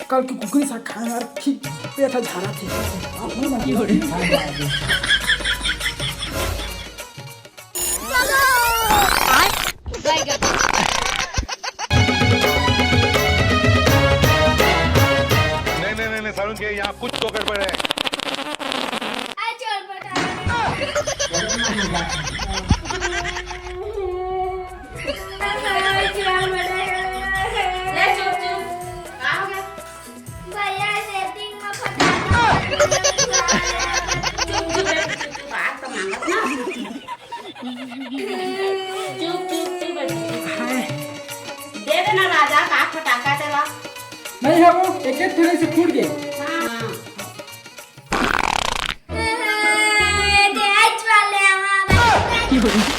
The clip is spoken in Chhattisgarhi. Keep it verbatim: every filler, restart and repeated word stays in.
कल के कुकरी साग खाए यार, ठीक पेट ह झारा थे। नहीं नहीं नहीं, सारुण के यहाँ कुछ तो गड़बड़ है। ले चुप चुप। का हो गया? भैया सेटिंग में फटाका। चुप चुप रे, चुप चुप, आज तो मांगत ना। चुप चुप चुप बच्ची। दे देना राजा का फटाका तेला। नहीं है वो, एक एक थोड़े से फूट गए। हाँ। देश वाले हमारे